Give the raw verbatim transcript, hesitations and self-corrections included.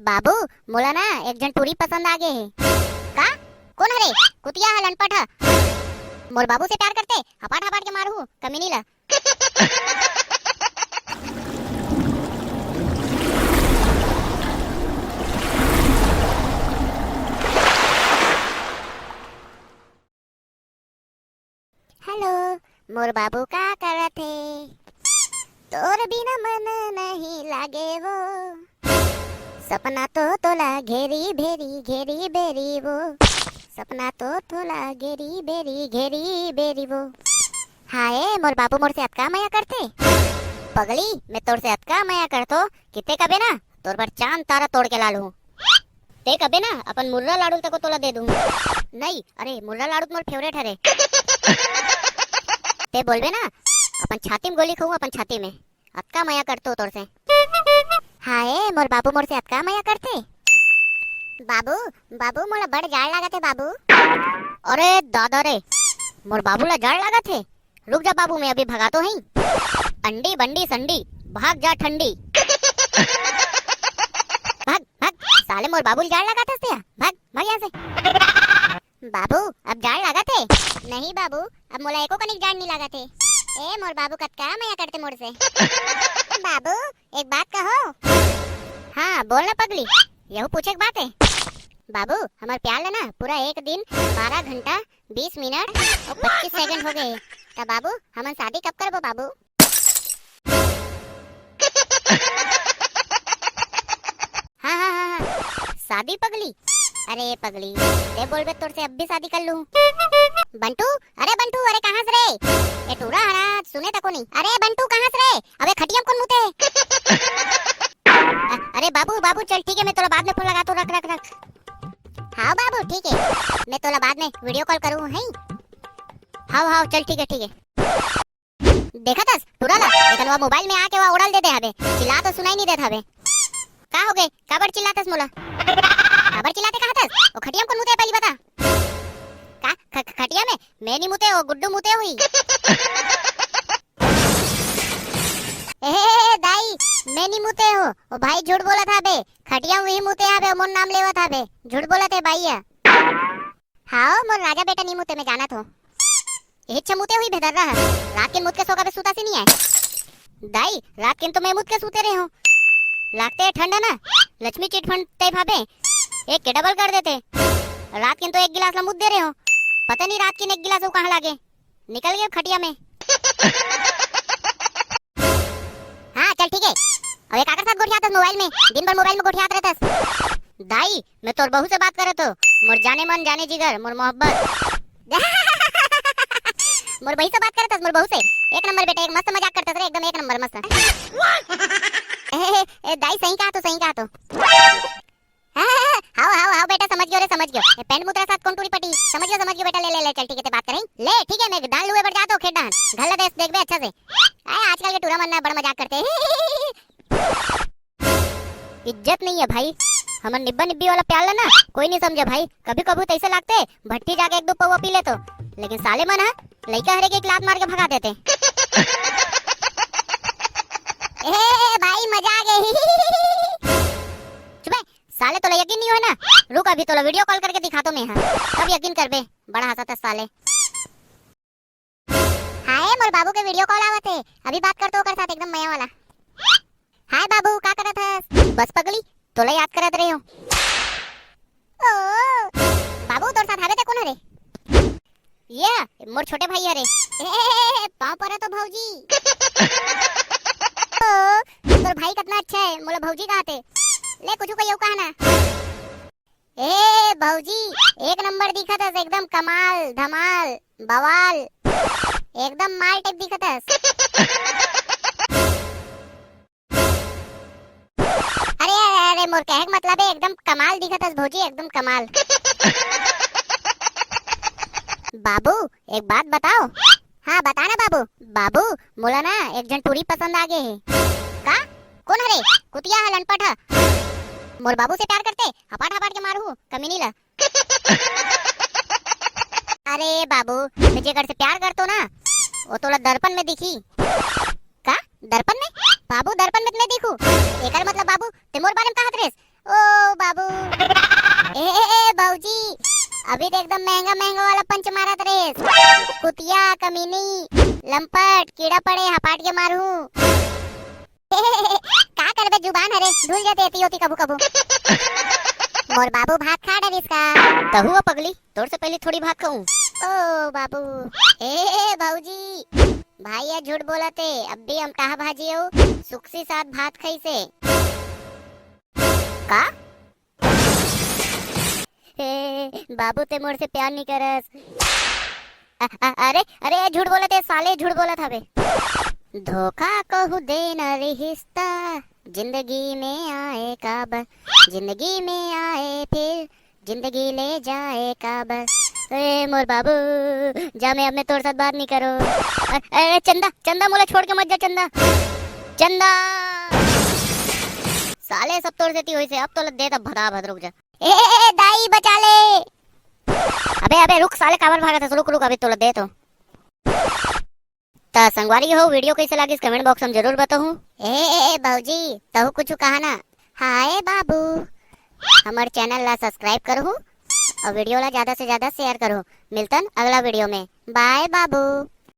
बाबू, मोला ना एक झन टूरी पसंद आ गे हे। का? कोन हरे? कुतिया ह, लनपट ह। मोर बाबू से प्यार करते, हपाट हपाट के मारहूं कमीनी ला। हेलो, मोर बाबू का करत हे? तोर बिना मन नहीं लागे वो। सपना तो तोला घेरी भेरी, घेरी बेरी वो। सपना तो तोला घेरी बेरी, घेरी बेरी वो। हाय, मोर बाबू मोर से अतका मया करथे। पगली, मैं तोर से अतका मया करथों, किते कबे ना, तोर बर चांद तारा तोड़ के लालहूं। ते कबे ना, अपन मुर्रा लाडू तको तोला दे दूं। नहीं, अरे, मुर्रा लाडू तो मोर favourite हरे। ते बोलबे ना, अपन छाती में गोली खाऊं, अपन छाती में। अतका मया करथों तोर से। हाय, मोर बाबू मोर से अतका मया करथे। बाबू, बाबू, मोला बड़ जाड़ लागत हे बाबू। अरे दादा रे, मोर बाबू ला जाड़ लागत हे? रुक जा बाबू, मैं अभी भगाथों हई। अंडी बंडी संडी, भाग जा ठंडी। भाग, भाग, साले मोर बाबू ला जाड़ लागत हस ते, भाग, भाग यहाँ से। बाबू, अब जाड़ लागत हे? नहीं बाबू, अब मोला एको कनिक जाड़ नहीं लागत हे। ए, मोर बाबू कतका मया करथे मोर से। बाबू, एक बात कहों। हाँ, बोल ना पगली, यहू पूछे के बात हे। बाबू, हमर प्यार ला ना पूरा एक दिन, बारह घंटा, बीस मिनट अउ पच्चीस सेकंड हो गे हे। त बाबू, हमन शादी कब करबो बाबू? हाँ, हाँ, हाँ, हाँ। शादी पगली? अरे पगली, ते बोलबे तोर से अब भी शादी कर लूं। बंटू, अरे बंटू, अरे कहाँ से रे? ए टूरा हरा, सुने तको नहीं। अरे बंटू, कहाँ से रे? अबे खटिया में कोन मुते? अ-, अरे बाबू, बाबू, चल ठीक हे, मैं तोला बाद में फोन लगाथों, रख, रख, रख। हाँ बाबू, ठीक हे, मैं तोला बाद में video call करूँ, हैं? हाँ, हाँ, चल ठीक हे, ठीक हे। देखत हस, टूरा ला, एकन वा मोबाइल में आके वा ओड़ल दे दे हवे, चिल्ला तो सुनाई नहीं देत हवे। का हो गे? काबर चिल्लात हस मोला? काबर चिल्लाते कहत हस? ओ खटिया में कोन मुते हे पहली बता? का? ख-, ख-, खटिया में? मैं नहीं मुते, ओ गुड्डू मुते होही। ए दाई, मैं नहीं मुते हों, ओ भाई झूठ बोलत हवे, खटिया में ही मुते हवे, मोर नाम लेवत हवे, झूठ बोलत हे भाई ह। हाँ, मोर राजा बेटा नहीं मुते, मैं जानत हों। एहिच मुते होही बेदर्रा ह। रात के मुत के सो कबे सुतासी नहीं आय। दाई, रात के तो मैं मुत के सुते रहे हों। लागते हे ठंड ना, लक्ष्मी चिट फंड type हबे। एक के double कर देते। रात के तो एक गिलास ला मुत दे रहे हों। पता नहीं रात के एक गिलास वो कहाँ लागे। निकल गे खटिया में। हाँ, चल ठीक हे। अब ये काकर साथ गोठियात हस मोबाइल में? दिन भर मोबाइल में गोठियात रहत हस। दाई, मैं तोर बहू से बात करत हों। मोर जाने मन, जाने जिगर, मोर मोहब्बत। मोर बहू से बात करत हस, मोर बहू से। एक नंबर बेटा, एक मस्त मजाक करत हस रे, एकदम एक नंबर मस्त। ए, ए, ए, दाई, सही कहत हों, सही कहत हों। हाँ, हाँ, हाँ, हाव, हाव, हाव, बेटा, समझ गेंव रे, समझ गेंव। ए, पैंट मुतरा साथ कोन टूरी पटी? समझ गेंव, समझ गेंव, बेटा, ले, ले, ले, चल, ठीक हे, ते बात करहीं। ले, ठीक हे, मैं डाल लूए बर जात हों, खेत डाहन। घर ला देख, देखबे अच्छा से। आय, आजकल के टूरा मन ना बड़ मजाक करथे। इज्जत नहीं हे भाई, हमर निब्बा निब्बी वाला प्यार ला ना, कोई नहीं समझे भाई। कभी कभी तो ऐसे लागथे, भट्टी जाके एक दो पौवा पी लेथों, लेकिन साले मन ह लइका हरे के एक लात मार के भगा देथे। ए भाई, मजा आ गे। चुप हे, साले तोला यकीन नहीं होय ना, रुक अभी तोला video call करके दिखाथों मैं ह, तब यकीन करबे, बड़ा हंसत हस साले। हाय, मोर बाबू के video call आवत हे, अभी बात करथों ओकर साथ एकदम मया वाला। हाय बाबू, का करत हस? बस पगली, तोला याद करत रहे हों। ओ, बाबू, तोर साथ हावे ते कोन हरे? ये मोर छोटे भाई हरे। ए, पाँव परत हों भौजी। ओ, तोर भाई कतना अच्छा हे, मोला भौजी कहथे। ले, कुछु कहियो कहा ना। ए भौजी, एक नंबर दिखत हस, एकदम कमाल, धमाल, बवाल, एकदम माल type दिखत हस। अरे, अरे, अरे, मोर कहे के मतलब हे, एकदम कमाल दिखत हस भौजी, एकदम कमाल। बाबू, एक बात बताओ। हाँ, बता ना बाबू। बाबू, मोला ना एक झन टूरी पसंद आ गे हे। का? कोन हरे? कुतिया ह, लनपट ह। मोर बाबू से प्यार करते, हपाट हपाट के मारहूं कमीनी ला। अरे बाबू, मैं जेकर से प्यार करतो ना, वो तोला दर्पण में दिखी। का? दर्पण में? बाबू, दर्पण में मैं दिखू? एकर मतलब बाबू, ते मोर बारे में कहत रेस? ओ, बाबू। ए, ए, ए, भौजी, अभी तो एकदम महंगा महंगा वाला पंच मारत रेस। कुतिया, कमीनी, लंपट, कीड़ा पड़े, हपाट के मारहूं। का करबे, जुबान हरे, धुल जाथे एती ओती कभू कभू। मोर बाबू भात खा डरिस का? तहू ओ पगली, तोर से पहली थोड़ी भात खाऊं। ओ बाबू, ए भौजी, भाई ह झूठ बोलत हे, अब भी अमटाहा भाजी अउ सुकसी साथ भात खाइसे। का? ए बाबू, ते मोर से प्यार नहीं करस। अ-, अ-, अरे, अरे, झूठ बोलत हे साले, झूठ बोलत हवे। धोखा कहूं देना रिहिस त, जिंदगी में आए काबर, जिंदगी में आए फिर, जिंदगी ले जाए काबर। ए मोर बाबू, जा, मैं अब मैं तोर साथ बात नहीं करो। अ-, अरे चंदा, चंदा, मोला छोड़ के मत जा चंदा। चंदा, साले सब तोर सेती होइसे, अब तोला देत हंव भदा भद, रुक जा। ए, ए, ए, दाई, बचा ले। अबे, अबे, रुक साले, काबर भागत हस? रुक, रुक, अबे तोला देत हंव। त संगवारी हो, video कइसे लागिस comment box में जरूर बताहू। ए, ए, ए, भौजी, तहू कुछ कहा ना। हाय बाबू, हमर channel ला subscribe करहू अउ video ला ज्यादा से ज्यादा share करहू। मिलतन अगला video में। Bye बाबू।